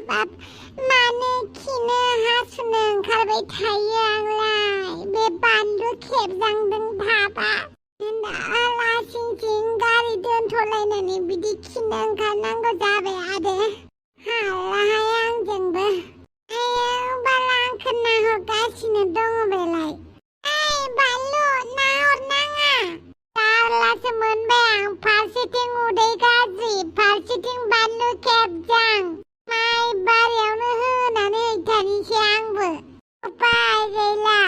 बाब मानो खिनो हासुनो ओंखारबाय थायो आंलाय बे बानलु खेबजांदों थाबा लासिंसिं गारि दोनथ'लायनानै बिदि खिनो ओंखारनांगौ जाबाय आरो हालाहाय आंजोंबो आयौ बाला आंखौ नाहरगासिनो दङ बेलाय बानलु नाहरनाङा दालासो मोनबाय आं फारसेथिं उदै गाज्रि फारसेथिं बानलु खेबजां माइ बारियावनो होनानै हैथानिसै आंबो उपाय गैला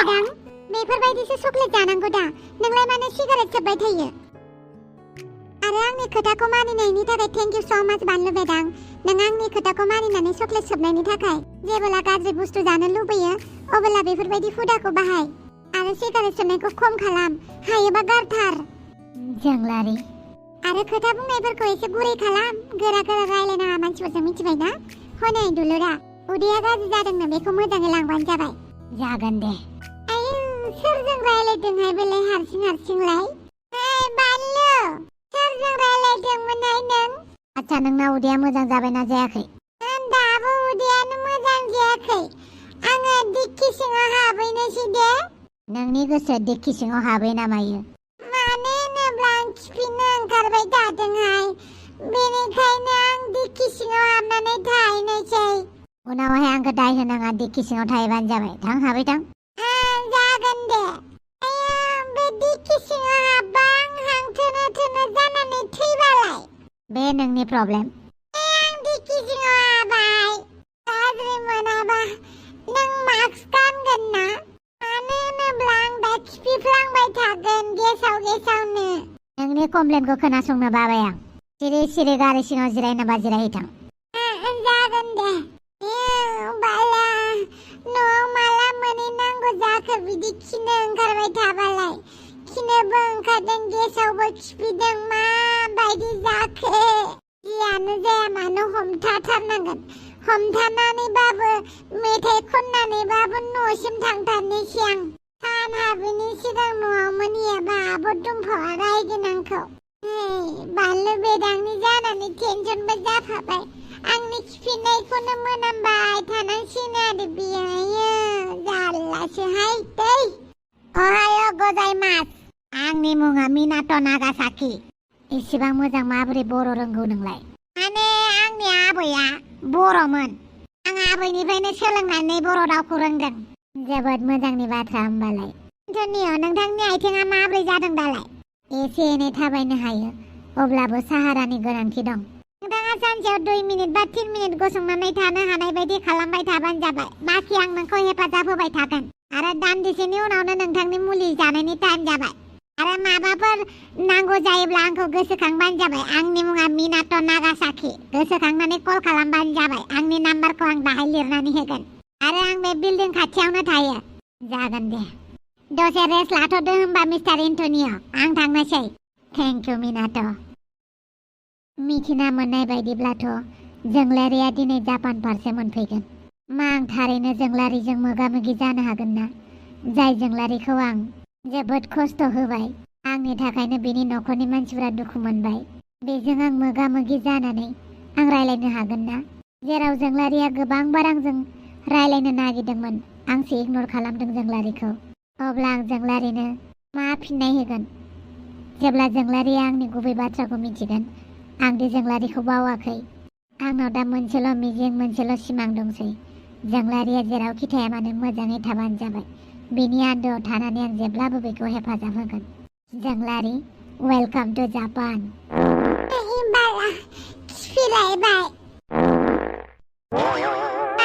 बानलु बेफोरबायदिसो चकलेट जानांगौ दा नोंलाय मानो सिगारेट सोबबाय थायो आरो आंनि खोथाखौ मानिनायनि थाखाय थेंक इउ स माच बानलु बेदां नों आंनि खोथाखौ मानिनानै चकलेट सोबनायनि थाखाय जेब्ला गाज्रि बुस्थु जानो लुबैयो अब्ला बेफोरबायदि हुदाखौ बाहाय आरो सिगारेट सोबनायखौ खम खालाम हायोबा गारथार जोंलारि आरो खोथा बुंनायफोरखौ एसे गुरै खालाम गोरा गोरा रायलायनाङा मानसिफोरजों मिथिबाय ना हनै दुलुरा उदैया गाज्रि जादोंनो बेखौ मोजाङै लांबानो जाबाय जागोन दे आयौ सोरजों रायलायदोंहाय बेलाय हारसिंलाय बानलु सोरजों रायलायदोंमोनहाय नों आच्छा नोंना उदैया मोजां जाबायना जायाखै दाबो उदैयानो मोजां जायाखै आङो दिक्कि सिङाव हाबहैनोसै दे नोंनि गोसो दिक्कि सिङाव हाबै ना मायो मानो होनोब्ला आं खिफिनो ओंखारबाय थादोंहाय बेनिखायनो आं दिक्कि सिङाव हाबनानै थाहैनोसै उनावहाय आंखौ दाय होनाङा दिक्कि सिङाव थाहैबानो जाबाय थां हाबै थां जागोन दे बे दिक्कि सिङाव हाबबा आं हां थोनो थोनो जानानै थैबालाय बे नोंनि प्रब्लेम आं दिक्कि सिङाव हाबाय गाज्रि मोनाबा नों मास्क गानगोन ना मानो होनोब्ला आं दा खिफिफ्लांबाय थागोन गेसावनो नोंनि कमप्लेनखौ खोनासंनो बाबाय आं सिरि सिरि गारि सिङाव जिरायनोबा जिरायहैथां जागोन दे बाला न'आव माला मोनहैनांगौ जाखो बिदि खिनो ओंखारबाय थाबालाय खिनोबो ओंखारदों गेसावबो खिफिदों माबायदि जाखो जियानो जाया मानो हमथाथारनांगोन हमथानानैबाबो मेथाइ खननानैबाबो न'सिम थांथारनोसै आं सान हाबैनि सिगां न'आव मोनहैयाबा आब' दुमफावआ रायगोन आंखौ बानलु बेदांनि जानानै टेनसनबो जाफाबाय आंनि खिफिनायखौनो मोनामबाय थानांसिगोन आरो बियो जारलासोहाय दै ओहायो गजाइमास आंनि मुङा मिनाट' नागासाकि एसेबां मोजां माबोरै बर' रोंगौ नोंलाय माने आंनि आबैया बर'मोन आं आबैनिफ्रायनो सोलोंनानै बर' रावखौ रोंदों जोबोद मोजांनि बाथ्रा होमबालाय एन्टनिय नोंथांनि आथिङा माबोरै जादों दालाय एसे एनै थाबायनो हायो अब्लाबो साहारानि गोनांथि दं नोंथाङा सानसेयाव 2 मिनिट बा 3 मिनिट गसंनानै थानो हानाय बायदि खालामबाय थाबानो जाबाय बाखि आं नोंखौ हेफाजाब होबाय थागोन आरो दान्दिसेनि उनावनो नोंथांनि मुलि जानायनि टाइम जाबाय आरो माबाफोर नांगौ जायोब्ला आंखौ गोसोखांबानो जाबाय आंनि मुङा मिनाट' नागासाकि गोसोखांनानै कल खालामबानो जाबाय आंनि नाम्बारखौ आं दाहाय लिरनानै होगोन आरो आं बे बिल्डिं खाथियावनो थायो जागोन दे दसे रेस्ट लाथ'दो होमबा मिस्टार एन्टनिय आं थांनोसै थेंक इउ मिनाट' मिथिना मोननाय बायदिब्लाथ' जोंलारिया दिनै जापान फारसे मोनफैगोन मा आं थारैनो जोंलारिजों मोगा मोगि जानो हागोन ना जाय जोंलारिखौ आं जोबोद खस्थ' होबाय आंनि थाखायनो बेनि न'खरनि मानसिफोरा दुखु मोनबाय बेजों आं मोगा मोगि जानानै आं रायलायनो हागोन ना जेराव जोंलारिया गोबां बार आंजों रायलायनो नागिरदोंमोन आंसो इगनर खालामदों जोंलारिखौ अब्ला आं जोंलारिनो मा फिननाय होगोन जेब्ला जोंलारिया आंनि गुबै बाथ्राखौ मिथिगोन आं दि जोंलारिखौ बावाखै आंनाव दा मोनसेल' मिजिं मोनसेल' सिमां दंसै जोंलारिया जेरावखि थाया मानो मोजाङै थाबानो जाबाय बेनि आन्दोआव थानानै आं जेब्लाबो बेखौ हेफाजाब होगोन जोंलारि वेलकाम टु जापान बाला खिफिलायबाय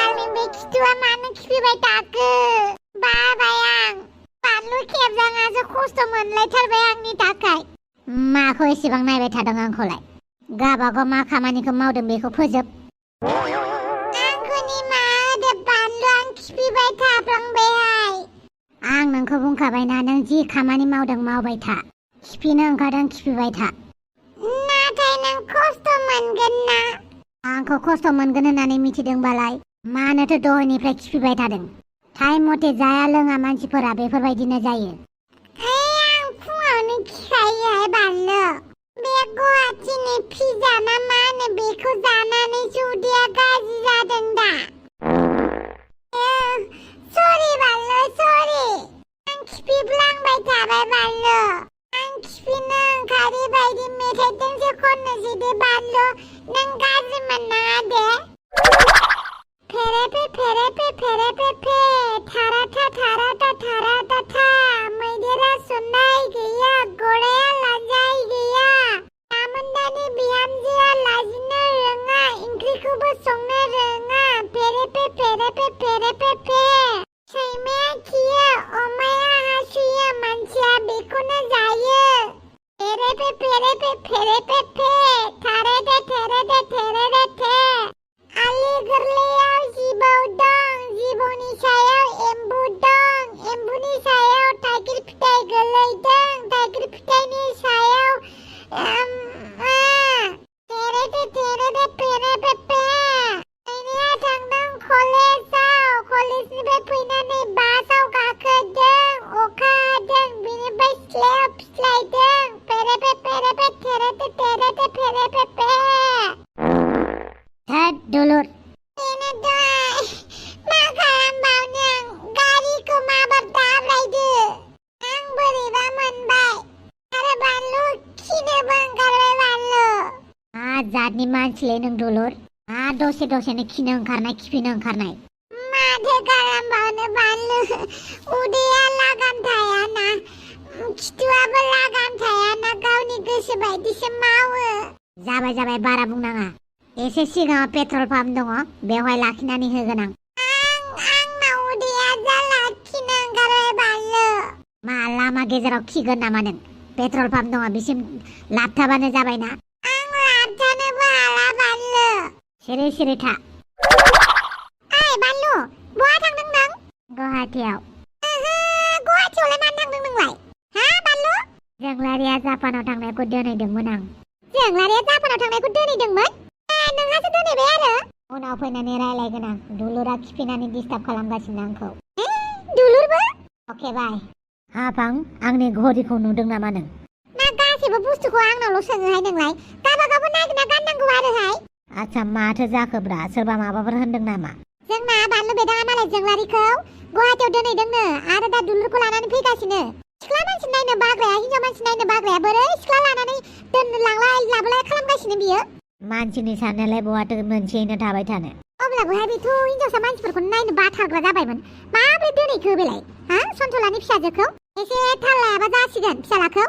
आंनि बे खिथुआ मानो खिफिबाय थाखो बाबाय आं बानलु खेबजाङासो खस्थ' मोनलायथारबाय आंनि थाखाय माखौ एसेबां नायबाय थादों आंखौलाय गाबागाव मा खामानिखौ मावदों बेखौ फोजोब आंखौ निमाहा होदो बानलु आं खिफिबाय थाफ्लांबायहाय आं नोंखौ बुंखाबायना नों जि खामानि मावदों मावबाय था खिफिनो ओंखारदों खिफिबाय था नाथाय नों खस्थ' मोनगोन ना आंखौ खस्थ' मोनगोन होननानै मिथिदोंबालाय मानोथो दहायनिफ्राय खिफिबाय थादों टाइम मथे जाया लोङा मानसिफोरा बेफोरबायदिनो जायो आं फुङावनो खिखायोहाय बानलु बे गुवाहाटीनि पिज्जा ना मा होनो बेखौ जानानै उदैया गाज्रि दे बानलु नों गाज्रि मोननाङा दे फेरेपे फेरेपे फेरेपे फे थाराथा थाराथा थाराथा था मैदेरा सुननाय गैया गराया लाजाय गैया दामोनदानि बिहामजोआ लाजिनो रोङा ओंख्रिखौबो संनो रोङा फेरेपे फेरेपे फेरेपे फे सैमाया खियो अमाया हासुयो मानसिया बेखौनो जायो फेरेपे फेरेपे फेरेपे फे थारेदे थेरेदे थेरेदे थे आलि गोरलैयाव जिबौ दं जिबौनि सायाव एम्बु दं एम्बुनि सायाव थाइगिर फिथाइ गोलैदों थाइगिर फिथाइनि सायाव थेरेदे थेरेदे फेरेपे फे सैमाया थांदों कलेजाव कलेजनिफ्राय फैनानै बासाव गाखोदों अखा हादों बिनिफ्राय सिथ्लायाव फिस्लायदों फेरेपे फेरेपे थेरेदे थेरेदे फेरेपे फे थोद दुलुर बेनो दहाय मा खालामबावनो आं गारिखौ माबार दाब्रायदो आं बोरैबा मोनबाय आरो बानलु खिनोबो ओंखारबाय बानलु मा जातनि मानसिलै नों दुलुर मा दसे दसेनो खिनो ओंखारनाय खिफिनो ओंखारनाय माथो खालामबावनो बानलु उदैया लागाम थायाना खिथुआबो लागाम थायाना गावनि गोसो बायदिसो मावो जाबाय जाबाय बारा बुंनाङा एसे सिगाङाव पेट्रल पाम्प दङ बेवहाय लाखिनानै होगोन आं आंनाव उदैया जाला खिनो ओंखारबाय बानलु मा लामा गेजेराव खिगोन नामा नों पेट्रल पाम्प दङ बिसिम लाबथाबानो जाबायना आं लाबथानोबो हाला बानलु सिरि सिरि था ओइ बानलु बहा थांदों नों गुवाहाटीयाव गुवाहाटीयावलाय मानो थांदों नोंलाय हा बानलु जोंलारिया जापानाव थांनायखौ दोनहैदोंमोन आं जोंलारिया जापानाव थांनायखौ दोनहैदोंमोन नोंहासो दोनहैबाय आरो उनाव फैनानै रायलायगोन आं दुलुरा खिफिनानै डिस्टार्ब खालामगासिनो आंखौ दुलुरबो अके बाय हाबां आंनि घड़ीखौ नुदों नामा नों ना गासैबो बुस्थुखौ आंनावल' सोङोहाय नोंलाय गाबागावबो नागिरना गाननांगौ आरोहाय आच्छा माथो जाखोब्रा सोरबा माबाफोर होनदों नामा जोंना बानलु बेदाङा मालाय जोंलारिखौ गुवाहाटीयाव दोनहैदोंनो आरो दा दुलुरखौ लानानै फैगासिनो सिख्ला मानसि नायनो बाग्राया हिनजाव मानसि नायनो बाग्राया बोरै सिख्ला लानानै दोननो लांलाय लाबोलाय खालामगासिनो बियो मानसिनि साननायालाय बहाथो मोनसेयैनो थाबाय थानो अब्लाबोहाय बेथ' हिनजावसा मानसिफोरखौ नायनो बाथारग्रा जाबायमोन माबोरै दोनहैखो बेलाय हा सन्थलानि फिसाजोखौ एसे थाल लायाबा जासिगोन फिसालाखौ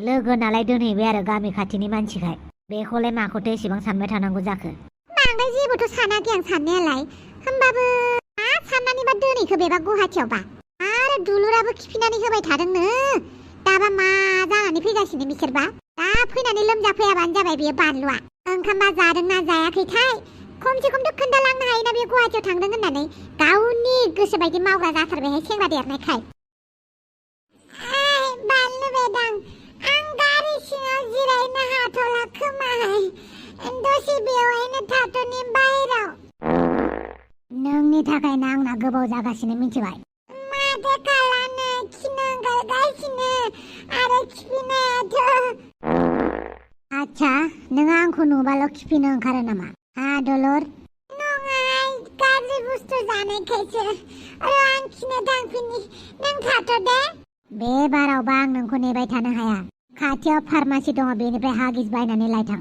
लोगो नालाय दोनहैबाय आरो गामि खाथिनि मानसिखाय बेखौलाय माखौथो एसेबां सानबाय थानांगौ जाखो बांद्राय जेबोथ' सानाखै आं साननायालाय होमबाबो मा साननानैबा दोनहैखो बेबा गुवाहाटीयावबा आरो दुलुराबो खिफिनानै होबाय थादोंनो दाबा मा जानानै फैगासिनो बिसोरबा दा फैनानै लोमजाफैयाबानो जाबाय बेयो बानलुआ ओंखामबा जादोंना जायाखैथाय खमसे खमथ' खोन्थालांनो हायोना बे गुवाहाटीयाव थांदों होननानै गावनि गोसो बायदि मावग्रा जाथारबायहाय सेंग्रा देरनायखाय बानलु बेदां आं गारि सिङाव जिरायनो हाथ'ला खोमाहाय दसे बेवहायनो थाथ'नि बाहेराव नोंनि थाखायनो आंना गोबाव जागासिनो मिथिबाय माथो खालामनो खिनो ओंखारगासिनो आरो खिफिनायाथ' आच्छा नों आंखौ नुबाल' खिफिनो ओंखारो नामा हा दुलुर नङाहाय गाज्रि बुस्थु जानायखायसो आं खिनो थांफिनि नों थाथ' दे बे बारावबा आं नोंखौ नेबाय थानो हाया खाथियाव फार्मासि दङ बेनिफ्राय हागिस बायनानै लायथां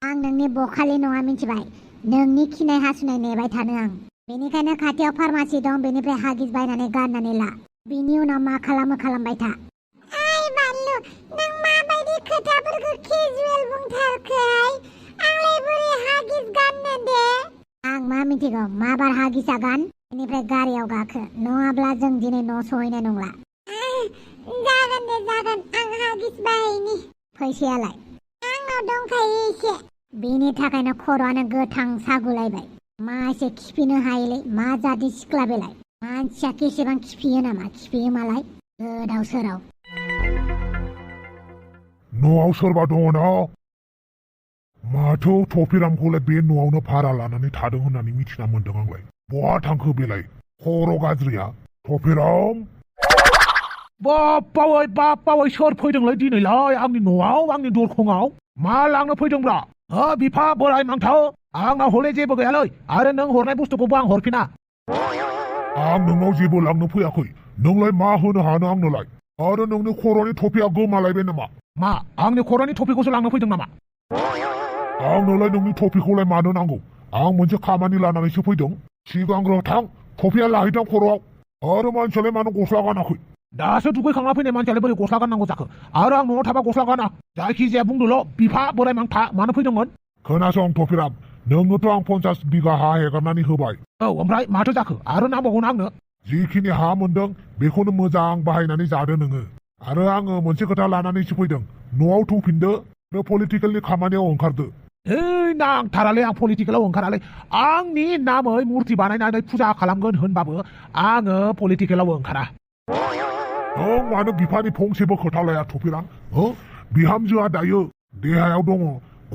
आं नोंनि बखालि नङा मिथिबाय नोंनि खिनाय हासुनाय नेबाय थानो आं बेनिखायनो खाथियाव फार्मासि दं बेनिफ्राय हागिस बायनानै गारनानै ला बिनि उनाव मा खालामो खालामबाय था ओइ बानलु नों माबायदि खोथाफोरखौ केजुवेल बुंथारखोहाय आंलाय बोरै हागिस गाननो दे आं मा मिथिगौ माबार हागिसा गान बेनिफ्राय गारियाव गाखो नङाब्ला जों दिनै न' सहैनाय नंला जागोन दे जागोन आं हागिस बायैनि फैसायालाय आंनाव दंखायो एसे बेनि थाखायनो खर'आनो गोथां सागुलायबाय मा एसे खिफिनो हायोलै मा जादि सिख्ला बेलाय मानसिया केसेबां खिफियो नामा खिफियो मालाय गोदाव सोराव न'आव सोरबा दङ ना माथो थफिरामखौलाय बे न'आवनो भारा लानानै थादों होननानै मिथिना मोनदों आंलाय बहा थांखो बेलाय खर' गाज्रिया थफिराम बापावै सोर फैदोंलै दिनैलाय आंनि न'आव आंनि दरखंआव मा लांनो फैदोंब्रा बिफा बोराय मांथाव आंनाव हले जेबो गैयालै आरो नों हरनाय बुस्थुखौबो आं हरफिना आं नोंनाव जेबो लांनो फैयाखै नोंलाय मा होनो हानो आंनोलाय आरो नोंनि खर'नि थफिया गोमालायबाय नामा मा आंनि खर'नि थफिखौसो लांनो फैदों नामा आंनोलाय नोंनि टफिखौलाय मानो नांगौ आं मोनसे खामानि लानानैसो फैदों सिगांग्रो थां टफिया लाहैदां खर'आव आरो मानसियालाय मानो गस्ला गानाखै दासो दुगैखांना फैनाय मानसियालाय बोरै गस्ला गाननांगौ जाखो आरो आं न'आव थाबा गस्ला गाना जायखिजाया बुंदोल' बिफा बोराय मांथा मानो फैदोंमोन खोनासं टफिराम नोंनोथ' आं 50 बिगा हा हेगारनानै होबाय औ ओमफ्राय माथो जाखो आरो नांबावगौना आंनो जिखिनि हा मोनदों बेखौनो मोजां बाहायनानै जादो नोङो आरो आङो मोनसे खोथा लानानैसो फैदों न'आव फैफिनदो आरो पलिटिकेलनि खामानियाव ओंखारदो नांथारालै आं पलिटिकेलाव ओंखारालै आंनि नामै मुर्ति बानायनानै फुजा खालामगोन होनबाबो आङो पलिटिकेलाव ओंखारा नों मानो बिफानि फंसेबो खोथा लाया टफिराम बिहामजोआ दायो देहायाव दङ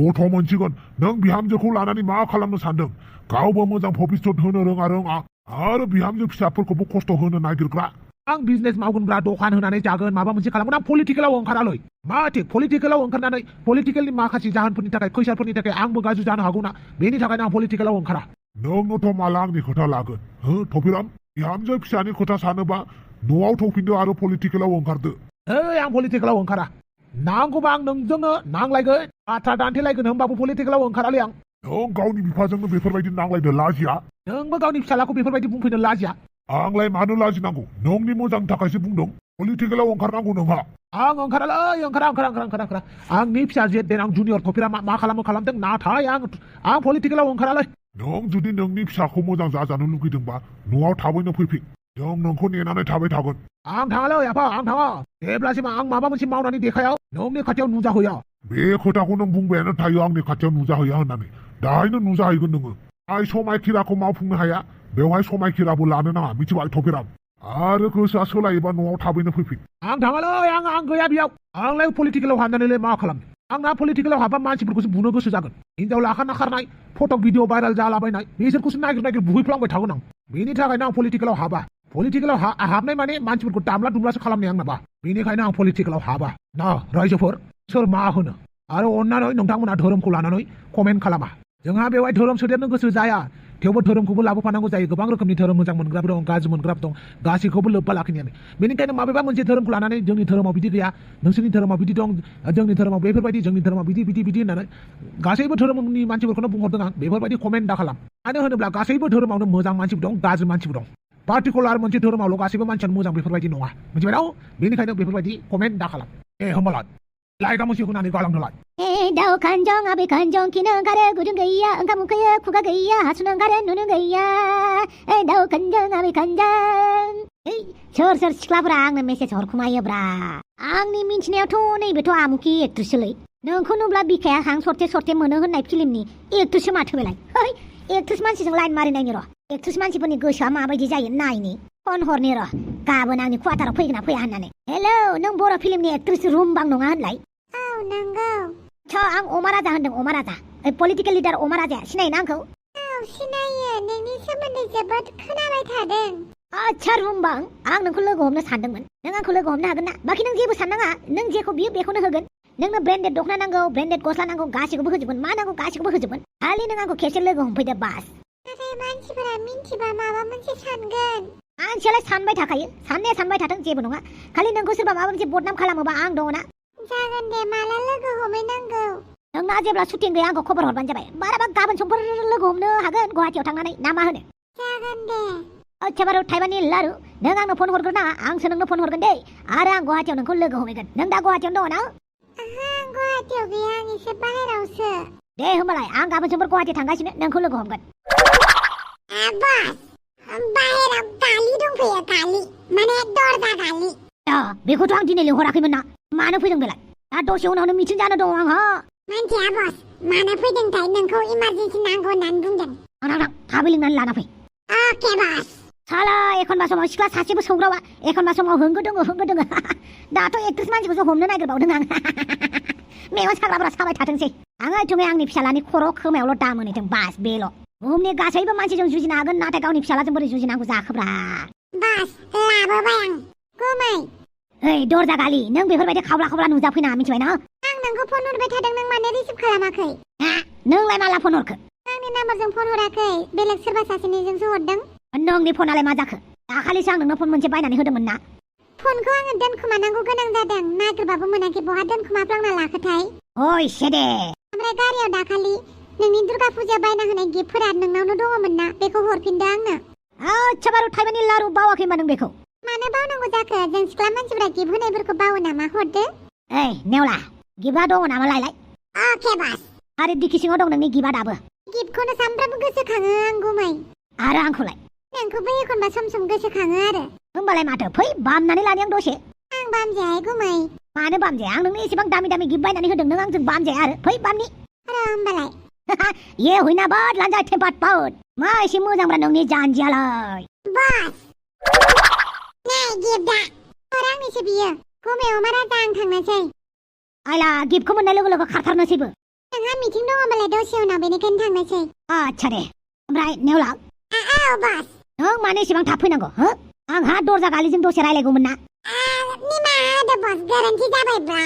गथ' मोनसिगोन नों बिहामजोखौ लानानै मा खालामनो सानदों गावबो मोजां भबिष्यत होनो रोङा आरो बिहामजो फिसाफोरखौबो खस्थ' होनो नागिरग्रा आं बिजनेस मावगोनब्रा दखान होनानै जागोन माबा मोनसे खालामगोन आं पलिटिकेलाव ओंखारालै मा थिक पलिटिकेलाव ओंखारनानै पलिटिकेलनि माखासे जाहोनफोरनि थाखाय खैसारफोरनि थाखाय आंबो गाज्रि जानो हागौना बेनि थाखायनो आं पलिटिकेलाव ओंखारा नोंनोथ' माला आंनि खोथा लागोन टफिराम बिहामजो फिसानि खोथा सानोबा न'आव थौफिनदो आरो पलिटिकेलाव ओंखारदो आं पलिटिकेलाव ओंखारा नांगौबा आं नोंजोंनो नांलायगोन बाथ्रा दान्थेलायगोन होनबाबो पलिटिकेलाव ओंखारालै आं नों गावनि बिफाजोंनो बेफोरबायदि नांलायनो लाजिया नोंबो गावनि फिसालाखौ बेफोरबायदि बुंफैनो लाजिया आंलाय मानो लाजिनांगौ नोंनि मोजांनि थाखायसो बुंदों पलिटिकेलाव ओंखारनांगौ नोंहा आं ओंखारालै ओंखारा आंनि फिसाजो देनां जुनियर टफिरा मा खालामदों नाथाय आं पलिटिकेलाव ओंखारालै नों जुदि नोंनि फिसाखौ मोजां जाजानो लुगैदोंबा न'आव थाबैनो फैफिन जों नोंखौ नेनानै थाबाय थागोन आं थाङालै आफा आं थाङा जेब्लासिम आं माबा मोनसे मावनानै देखाया नोंनि खाथियाव नुजाहैया बे खोथाखौ नों बुंबायानो थायो आंनि खाथियाव नुजाहैया होननानै दाहायनो नुजाहैगोन नोङो आइ समायखिराखौ मावफुंनो हाया बेवहाय समायखिराबो लानो नाङा मिथिबाय टफिराम आरो गोसोआ सोलायोबा न'आव थाबैनो फैफिन आं थाङालै आं गैया बेयाव आंलाय पलिटिकेलाव हाबनानैलाय मा खालामनो आंना पलिटिकेलाव हाबा मानसिफोरखौसो बुनो गोसो जागोन हिनजाव लाखाना खारनाय फट' भिडिअ भाइरेल जालाबायनाय बिसोरखौसो नागिर बुहैफ्लांबाय थागोन आं बेनि थाखायनो आं पलिटिकेलाव हाबा पलिटिकेलाव हाबनाय माने मानसिफोरखौ दामला दुमलासो खालामनाय आंनाबा बेनिखायनो आं पलिटिकेलाव हाबा ना रायजोफोर सोर मा होनो आरो अननानै नोंथांमोना धोरोमखौ लानानै कमेन्ट खालामा जोंहा बेवहाय धोरोम सोदेरनो गोसो जाया थेवबो धोरोमखौबो लाबोफानांगौ जायो गोबां रोखोमनि धोरोम मोजां मोनग्राबो दं गाज्रि मोनग्राबो दं गासैखौबो लोब्बा लाखिनायानो बेनिखायनो माबेबा मोनसे धोरोमखौ लानानै जोंनि धोरोमाव बिदि गैया नोंसोरनि धोरोमाव बिदि दं जोंनि धोरोमाव बेफोरबायदि जोंनि धोरोमाव बिदि होननानै गासैबो धोरोमनि मानसिफोरखौनो बुंहरदों आं बेफोरबायदि कमेन्ट दा खालाम मानो होनोब्ला गासैबो धोरोमावनो मोजां मानसिबो दं गाज्रि मानसिबो दं पार्टिकुलार मोनसे धोरोमावल' गासैबो मानसियानो मोजां बेफोरबायदि नङा मिथिबाय ना बेनिखायनो बेफोरबायदि कमेन्ट दा खालाम होमबालाय लाइका मोनसे होनानै गालांदोलाय दाउ खानजं आबै खानजं खिनो ओंखारो गुदुं गैया ओंखाम उखैयो खुगा गैया हासुनो ओंखारो नुनो गैया दाउ खानजं आबै खानजं सोर सिख्लाफोरा आंनो मेसेज हरखुमायोब्रा आंनि मिन्थिनायावथ' नैबेथ' आमुखि एक्ट्रेससोलै नोंखौ नुब्ला बिखाया हां सरथे मोनो होननाय फिल्मनि एक्ट्रेससो माथो बेलाय एक्ट्रेस मानसिजों लाइन मारिनायनि र' एक्ट्रेस मानसिफोरनि गोसोआ माबायदि जायो नायनि फन हरनि र' गाबोन आंनि क्वार्टाराव फैगोन ना फैया होननानै हेलौ नों बर' फिल्मनि एक्ट्रेस रुमबां नङा होनलाय औ नंगौ आं अमा राजा होनदों अमा राजा पलिटिकेल लिडार अमा राजाया सिनायोना आंखौ औ सिनायो नोंनि सोमोन्दै जोबोद खोनाबाय थादों आच्छा रुमबां आं नोंखौ लोगो हमनो सानदोंमोन नों आंखौ लोगो हमनो हागोन ना बाखि नों जेबो साननाङा नों जेखौ बियो बेखौनो होगोन नोंनो ब्रेन्डेड दख'ना नांगौ ब्रेन्डेड गस्ला नांगौ गासैखौबो होजोबगोन मा नांगौ गासैखौबो होजोबगोन खालि नों आंखौ खेबसे लोगो हमफैदो बास नाथाय मानसिफोरा मिन्थिबा माबा मोनसे सानगोन मानसियालाय सानबाय थाखायो साननाया सानबाय थाथों जेबो नङा खालि नोंखौ सोरबा माबा मोनसे बदनाम खालामोबा आं दङ ना जागोन दे माला लोगो हमहैनांगौ नोंना जेब्ला शुटिं गैया आंखौ खबर हरबानो जाबाय बाराबा गाबोन समफोर लोगो हमनो हागोन गुवाहाटियाव थांनानै ना मा होनो जागोन दे अच्छा बारु थाइबानि लारु नों आंनो फन हरग्रो नाङा आंसो नोंनो फन हरगोन दै आरो आं गुवाहाटियाव नोंखौ लोगो हमहैगोन नों दा गुवाहाटियावनो दङ ना आं गुवाहाटियाव गैया आं एसे बाहेरावसो दे होमबालाय आं गाबोन समफोर गुवाहाटियाव थांगासिनो नोंखौ लोगो हमगोन बास बाहेराव गालि दंफैयो गालि माने दरजा गालि बेखौथ' आं दिनै लिंहराखैमोन ना मानो फैदों बेलाय दा दसे उनावनो मिथिं जानो दं आंहा मानसिया बस मानो फैदोंथाय नोंखौ इमारजेन्सि नांगौ होननानै बुंदों थां थाबै लिंनानै लाना फै अके बास साला एखनबा समाव सिख्ला सासेबो सौग्रावा एखनबा समाव होंगो दोङो दाथ' एक्ट्रेस मानसिखौसो हमनो नागिरबावदों आं मेगन साग्राफोरा साबाय थाथोंसै आङो थुङै आंनि फिसालानि खर' खोमायावल' दाम मोनहैथों बास बेल' बुहुमनि गासैबो मानसिजों जुजिनो हागोन नाथाय गावनि फिसालाजों बोरै जुजिनांगौ जाखोब्रा बास लाबोबाय आं गुमै ओइ दरजा गालि नों बेफोरबायदि खावला नुजाफैनाङा मिथिबाय ना आं नोंखौ फन हरबाय थादों नों मानो रिसिभ खालामाखै नोंलाय माला फन हरखो आंनि नाम्बारजों फन हराखै बेलेग सोरबा सासेनिजोंसो हरदों नोंनि फनालाय मा जाखो दाखालिसो आं नोंनो फन मोनसे बायनानै होदोंमोन ना फनखौ आङो दोनखोमानांगौ गोनां जादों नागिरबाबो मोनाखै बहा दोनखोमाफ्लांना लाखोथाय ओइ सेदे ओमफ्राय ओमफ्राय गारियाव दाखालि नोंनि दुर्गा फुजा बायना होनाय गिफ्टफोरा नोंनावनो दङमोन ना बेखौ हरफिनदो आंनो आच्छा बारु थाइबानि लारु बावाखै होनबा नों बेखौ मानो बावनांगौ जाखो जों सिख्ला मानसिफोरा गिफ्ट होनायफोरखौ बावो नामा हरदो ओइ नेवला गिफ्टआ दङ नामा लायलाय अके बस आरो दिखि सिङाव दं नोंनि गिफ्टआ दाबो गिफ्टखौनो सानफ्रामबो गोसोखाङो आं गुमै आरो आंखौलाय नोंखौबो एखनबा सम सम गोसोखाङो आरो होमबालाय माथो फै बामनानै लानि आं दसे आं बामजाया गुमै मानो बामजाया आं नोंनो एसेबां दामि दामि गिफ्ट बायनानै होदों नों आंजों बामजाया आरो फै बामनि र' होमबालाय ये हुइना बाद लान्जाय थेम्पाट पाउट मा एसे मोजांब्रा नोंनि जानजियालाय बस नै गिफ्टआ हर आंनिसो बियो गुमैयाव मा राजा आं थांनोसै आइला गिफ्टखौ मोननाय लोगो लोगो खारथारनोसैबो नोंहा मिथिं दङबालाय दसे उनाव बेनिखायनो थांनोसै आच्छा दे ओमफ्राय नेवला औ बस नों मानो एसेबां थाब फैनांगौ हो आंहा दरजा गालिजों दसे रायलायगौमोन ना निमाहा होदो बस गोरोन्थि जाबायब्रा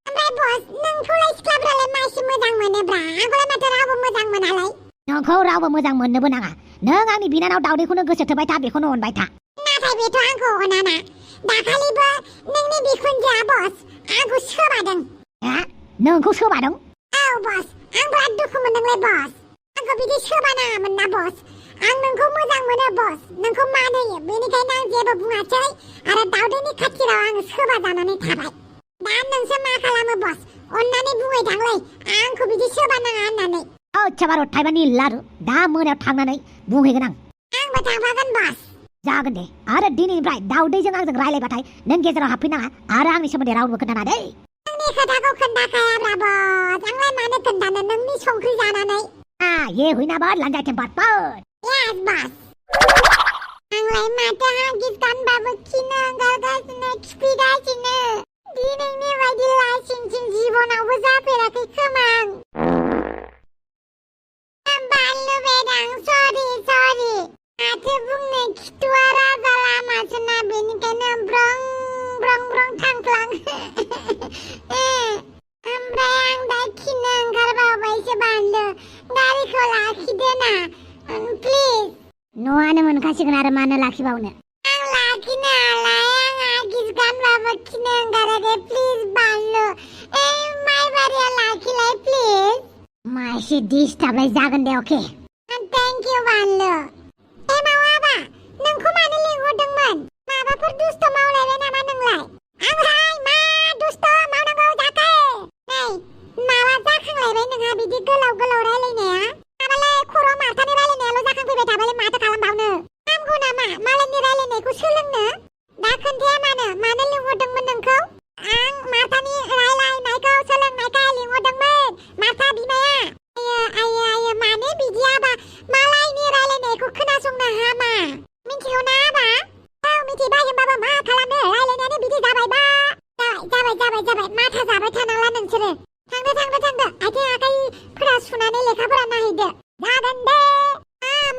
ओमफ्राय बस नोंखौलाय सिख्लाफ्रालाय मासे मोजां मोनोब्रा आंखौलाय माथो रावबो मोजां मोनालाय नोंखौ रावबो मोजां मोननोबो नाङा नों आंनि बिनानाव दावदैखौनो गोसो थोबाय था बेखौनो अनबाय था नाथाय बेथ' आंखौ अनाना दाखालिबो नोंनि बिखुनजोआ बस आंखौ सोबादों हा नोंखौ सोबादों औ बस आं बिराद दुखु मोनदोंलै बस आंखौ बिदि सोबानाङामोन ना बस आं नोंखौ मोजां मोनो बस नोंखौ मान होयो बेनिखायनो आं जेबो बुङासै आरो दावदैनि खाथिराव आं सोबा जानानै थाबाय दा नोंसो मा खालामो बस अन्नानै बुङै थांलै आंखौ बिदि सोबानाङा होननानै आच्छा बारु थाइबानि लारु दा मोनायाव थांनानै बुंहैगोन आं आंबो थांफागोन बस जागोन दे आरो दिनैनिफ्राय दावदैजों आंजों रायलायबाथाय नों गेजेराव हाबफैनाङा आरो आंनि सोमोन्दै रावबो खोन्थाना दै आंनि खोथाखौ खोन्थाखायाब्रा बस आंलाय मानो खोन्थानो नोंनि संख्रि जानानै ये हुइना बाद लान्जाय थेम्पाट पाउट Yes, boss. आंलाय माथो हागिस गानबाबो खिनो ओंखारगासिनो खिफिगासिनो दिनैनि बायदि लासिंसिं जिबनावबो जाफेराखै खोमा आं बानलु बेदां सरि माथो बुंनो खिथुआ राजा लामासोना बेनिखायनो ब्रं ब्रं ब्रं थांफ्लां ओमफ्राय आं दा खिनो ओंखारबावबायसो बानलु गारिखौ लाखिदो ना प्लिज न'आनो मोनखासिगोन आरो मानो लाखिबावनो आं लाखिनो हालाय आं हागिस गानबाबो खिनो ओंखारो दे प्लिज बानलु माइबारिया लाखिलाय प्लिज मा एसे डिस्टार्बलाय जागोन दे अके थेंक इउ बानलु मावाबा नोंखौ मानो लिंहरदोंमोन माबाफोर दुस्थ मावलायबाय नामा नोंलाय ओमफ्राय मा दुस्थ मावनांगौ जाखो नै माबा जाखांलायबाय नोंहा बिदि गोलाव गोलाव रायलायनाया माबालाय खर' माथानि रायलायनायाल' जाखांफैबाय थाबालाय माथो खालामबावनो हामगौ नामा मालायनि रायलायनायखौ सोलोंनो दा खोन्थाया मानो लिंहरदोंमोन नोंखौ आं माथानि रायलायनायखौ सोलोंनायखाय लिंहरदोंमोन माथा बिमाया आयो मानो बिदि आबा मालायनि रायलायनायखौ खोनासंनो हामा मिथिगौ ना आबा औ मिथिबाय होमबाबो मा खालामनो रायलायनायानो बिदि जाबायबा जाबाय माथा जाबाय थानांला नोंसोरो थांदो आथिं आखाइफोरा सुनानै लेखाफोरा नायहैदो जागोन दे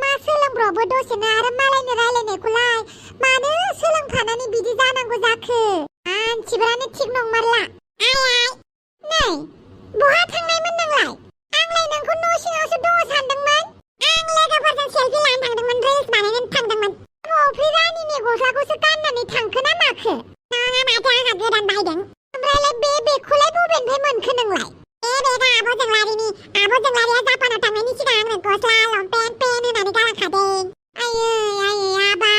मा सोलोंब्रबो दसेनो आरो मालायनि रायलायनायखौलाय मानो सोलोंफानानै बिदि जानांगौ जाखो मानसिफोरानो थिग नंमारला आइ नै बहा थांनायमोन नोंलाय आंलाय नोंखौ न' सिङावसो दङ सानदोंमोन आं लोगोफोरजों सेलफि लानो थांदोंमोन रिल्स बानायनो थांदोंमोन अफ्रि रानिनि गस्लाखौसो गाननानै थांखो ना माखो नङा माथो आंहा गोदान बायदों ओमफ्रायलाय बे बेगखौलाय बबेनिफ्राय मोनखो नोंलाय बेगा आब' जोंलारिया जापानाव थांनायनि सिगां आंनो गस्ला लंपेन्ट पेन होनानै गालांखादों आयै आबा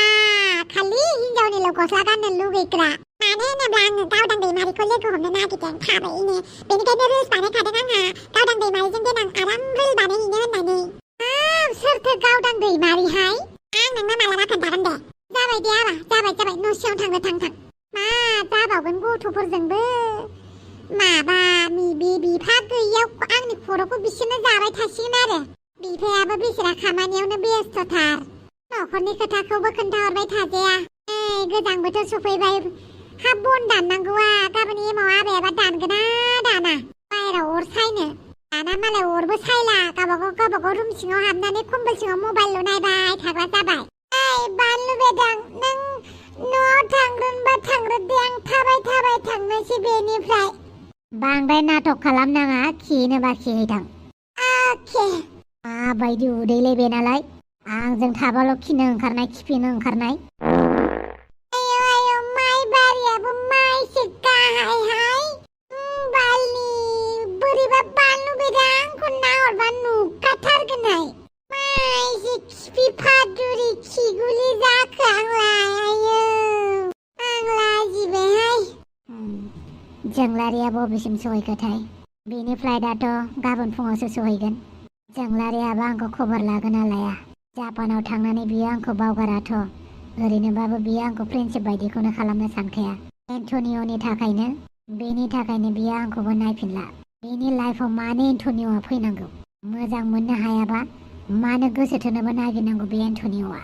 खालि हिनजावनिल' गस्ला गाननो लुगैग्रा मानो होनोब्ला आङो गावदां दैमारिखौ लोगो हमनो नागिरदों थाबैनो बेनिखायनो रिल्स बानायखादों आंहा गावदां दैमारिजों देनां आराम रिल बानायहैनो होननानै सोरथो गावदां दैमारिहाय आं नोंनो मालाबा खोन्थागोन दे जाबाय दे आबा जाबाय न' सिङाव थांनो थां मा जाबावगोन गथ'फोरजोंबो माबा बिफा गैयियाव आंनि खर'खौ बिसोरनो जाबाय थासिगोन आरो बिफायाबो बिसोरा खामानियावनो बेस्थ'थार न'खरनि खोथाखौबो खोन्थाहरबाय थाजाया गोजां बोथोर सफैबाय हा बन दाननांगौआ गाबोन एमाव आबायाबा दानगोना दाना बाहेराव अर सायनो दाना मालाय अरबो सायला गावबागाव रुम सिङाव हाबनानै कम्बल सिङाव मबाइल नायबाय थाग्रा जाबाय बानलु बेदां नों न'आव थांग्रोनबा थांग्रोदे आं थाबाय थांनोसै बेनिफ्राय बांद्राय नाटक खालामनाङा खिनोबा खिहैथां अके माबायदि उदैलै बेनालाय आंजों थाबाल' खिनो ओंखारनाय खिफिनो ओंखारनाय आयो माइबारियाबो माइसो गाहायहाय बालनि बोरैबा बानलु बेदां जोंलारिया बबेसिम सहैखोथाय बेनि फ्लाइटआथ' गाबोन फुङावसो सहैगोन जोंलारियाबो आंखौ खबर लागोन ना लाया जापानाव थांनानै बियो आंखौ बावगाराथ' ओरैनोबाबो बियो आंखौ फ्रेन्डशिप बायदिखौनो खालामनो सानखाया एन्टनिय'नि थाखायनो बेनि थाखायनो बियो आंखौबो नायफिनला बेनि लाइफआव मानो एन्टनिय'आ फैनांगौ मोजां मोननो हायाबा मानो गोसो थोनोबो नागिरनांगौ बे एन्टनिय'आ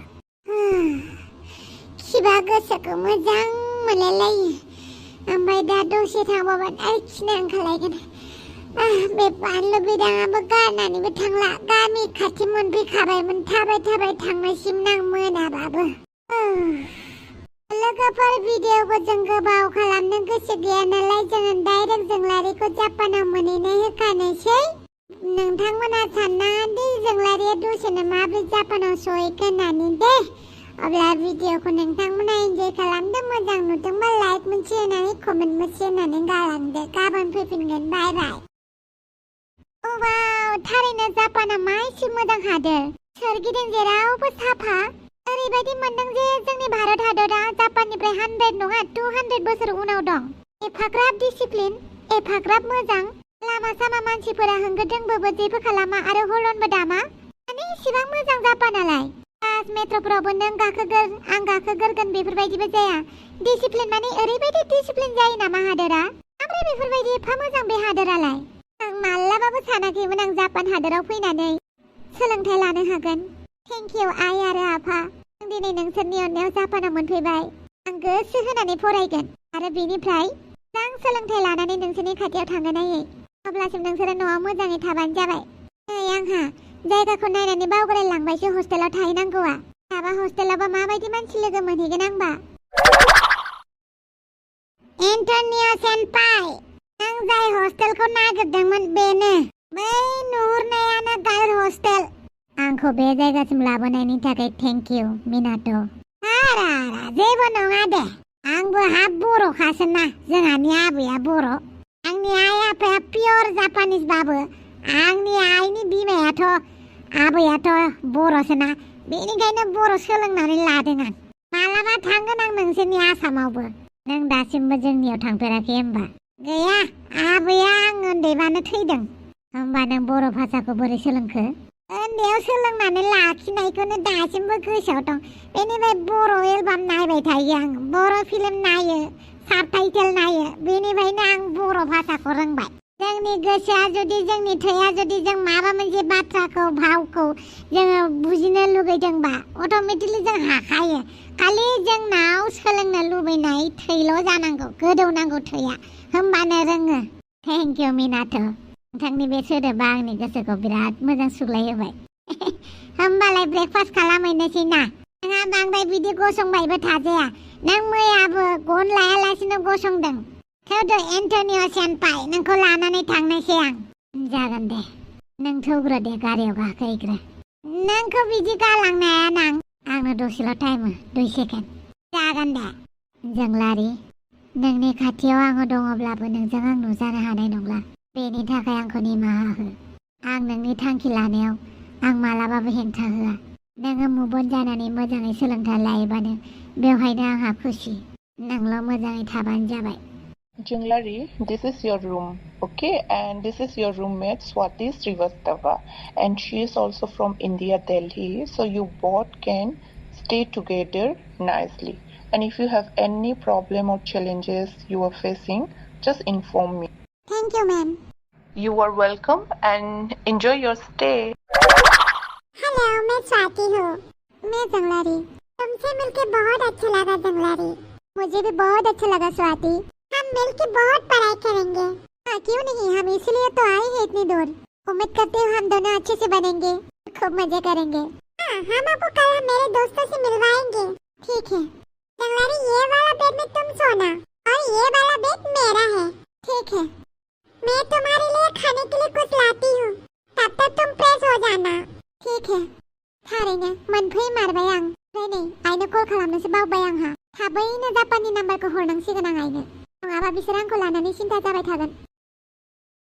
खिबा गोसोखौ मोजां मोनलायलायो ओमफ्राय दा दसे थांबाबा खिनो ओंखारलायगोन बे बानलु बिदाङाबो गारनानैबो थांला गामि खाथि मोनफैखाबायमोन थाबाय थाबाय थांनायसिम नां मोनाबाबो लोगोफोर भिडिअखौ जों गोबाव खालामनो गोसो गैया नालाय जोङो डाइरेक्ट जोंलारिखौ जापानाव मोनहैनाय होखानोसै नोंथांमोना साननाङादि जोंलारिया दसेनो माब्रै जापानाव सहैगोन होननानै दे अब्ला भिडिअखौ नोंथांमोना एन्जय खालामदो मोजां नुदोंबा लाइक मोनसे होनानै कमेन्ट मोनसे होनानै गालांदो गाबोन फैफिनगोन बाय बाय वाव थारैनो जापाना मा एसे मोजां हादोर सोरगिदिं जेरावबो साफा ओरैबायदि मोनदों जे जोंनि भारत हादरा जापाननिफ्राय 100 नङा 200 बोसोर उनाव दं एफाग्राब डिसिप्लिन एफाग्राब मोजां लामा सामा मानसिफोरा होंगो दोंगोबो जेबो खालामा आरो हरनबो दामा माने इसेबां मोजां जापानालाय बास मेट्र'फोरावबो नों गाखोगोन आं गाखोगोरगोन बेफोरबायदिबो जाया डिसिप्लिन माने ओरैबायदि डिसिप्लिन जायो नामा हादोरा ओमफ्राय बेफोरबायदि एफा मोजां बे हादोरालाय आं माब्लाबाबो सानाखैमोन आं जापान हादोराव फैनानै सोलोंथाइ लानो हागोन थेंक इउ आइ आरो आफा आं दिनै नोंसोरनि अननायाव जापानाव मोनफैबाय आं गोसो होनानै फरायगोन आरो बेनिफ्राय मोजां सोलोंथाइ लानानै नोंसोरनि खाथियाव थांगोन आयै अब्लासिम नोंसोरो न'आव मोजाङै थाबानो जाबाय नै आंहा जायगाखौ नायनानै बावगारलांबायसो हस्टेलाव थाहैनांगौआ थाबा हस्टेलावबा माबायदि मानसि लोगो मोनहैगोन आंबा एन्टनिय' सेनपाइ आं जाय हस्टेलखौ नागिरदोंमोन बेनो बै नुहुरनायानो गार्ल हस्टेल आंखौ बे जायगासिम लाबोनायनि थाखाय थेंक इउ मिनाट' आरा जेबो नङा दे आंबो हाब बर'खासो ना जोंहानि आबैया बर' आंनि आइ आफाया पियर जापानिसबाबो आंनि आइनि बिमायाथ' आबैयाथ' बर'सोना बेनिखायनो बर' सोलोंनानै लादों आं मालाबा थांगोन आं नोंसोरनि आसामावबो नों दासिमबो जोंनियाव थांफेराखै होमबा गैया आबैया आं उन्दैबानो थैदों होमबा नों बर' भाषाखौ बोरै सोलोंखो उन्दैयाव सोलोंनानै लाखिनायखौनो दासिमबो गोसोआव दं बेनिफ्राय बर' एलबाम नायबाय थायो आं बर' फिल्म नायो साबटाइटेल नायो बेनिफ्रायनो आं बर' भाषाखौ रोंबाय जोंनि गोसोआ जुदि जोंनि थैया जुदि जों माबा मोनसे बाथ्राखौ भावखौ जोङो बुजिनो लुगैदोंबा अट'मेटिकलि जों हाखायो खालि जोंनाव सोलोंनो लुबैनाय थैल' जानांगौ गोदौनांगौ थैया होमबानो रोङो थेंक इउ मिनाथ' नोंथांनि बे सोदोबा आंनि गोसोखौ बिराद मोजां सुग्लाय होबाय होमबालाय ब्रेकफास्ट खालामहैनोसै ना नोंहा बांद्राय बिदि गसंबायबो थाजाया नों मैयाबो गन लायालासिनो गसंदों थौदो एन्टनिय' सेनपाइ नोंखौ लानानै थांनोसै आं जागोन दे नों थौग्रो दे गारियाव गाखोहैग्रो नोंखौ बिदि गालांनो हाया नां आंनो दसेल' टाइम 2 सेकेन्ड जागोन दे जोंलारि नोंनि खाथियाव आङो दङब्लाबो नोंजों आं नुजानो हानाय नंला बेनि थाखाय आंखौ निमाहा हो आं नोंनि थांखि लानायाव आं मालाबाबो हेंथा होआ नोङो मुभन जानानै मोजाङै सोलोंथाइ लायोबानो बेवहायनो आंहा खुसि नोंल' मोजाङै थाबानो जाबाय Jinglari, this is your room, okay? And this is your roommate Swati Srivastava, and she is also from India, Delhi. So you both can stay together nicely. And if you have any problem or challenges you are facing, just inform me. Thank you, ma'am. You are welcome and enjoy your stay. Hello मैं स्वाति हूँ मैं जंगलारी तुमसे मिलके बहुत अच्छा लगा जंगलारी मुझे भी बहुत अच्छा लगा स्वाति हम मिलके बहुत पढ़ाई करेंगे हाँ क्यों नहीं हम इसलिए तो आए हैं इतनी दूर उम्मीद करते हो हम दोनों अच्छे से बनेंगे खूब मजे करेंगे हाँ हम आपको कल मेरे दोस्तों से मिलवाएंगे ठीक है जंगलारी ये वाला बेड में तुम सोना और ये वाला बेड मेरा है ठीक है मैं तुम्हारे लिए खाने के लिए कुछ लाती हूँ तब तक तुम फ्रेश हो जाना ठीक है थारैनो मोनफैमारबाय आं ओमफ्राय नै आइनो कल खालामनोसो बावबाय आंहा थाबैनो जापाननि नाम्बारखौ हरनांसिगोन आं आइनो नङाबा बिसोर आंखौ लानानै सिन्था जाबाय थागोन